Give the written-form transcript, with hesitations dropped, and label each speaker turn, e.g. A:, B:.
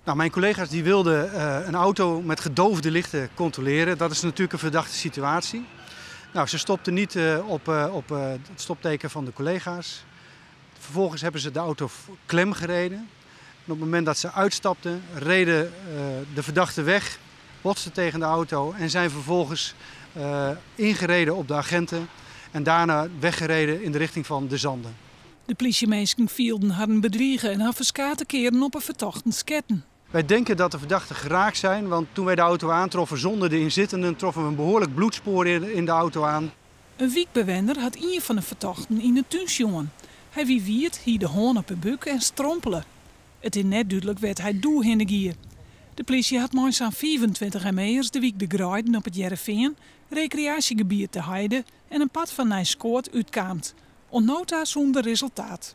A: Nou, mijn collega's die wilden een auto met gedoofde lichten controleren. Dat is natuurlijk een verdachte situatie. Nou, ze stopten niet op het stopteken van de collega's. Vervolgens hebben ze de auto klem gereden. En op het moment dat ze uitstapten, reden de verdachten weg, botsten tegen de auto en zijn vervolgens ingereden op de agenten en daarna weggereden in de richting van de Zanden.
B: De politiemensen fielden hadden bedriegen en hadden verskate keren op een vertochten sketten.
A: Wij denken dat de verdachten geraakt zijn, want toen wij de auto aantroffen zonder de inzittenden, troffen we een behoorlijk bloedspoor in de auto aan.
B: Een wiekbewenner had een van de vertochten in de tuin. Hij wie wierd, hier de hoorn op de buk en strompelen. Het is net duidelijk werd hij doe in de gier. De politie had mooi zo'n 25 ME'ers de week de Graaiden op het Jereveen, recreatiegebied te Heide en een pad van Nijskoort uitkaamt. Onnota zonder resultaat.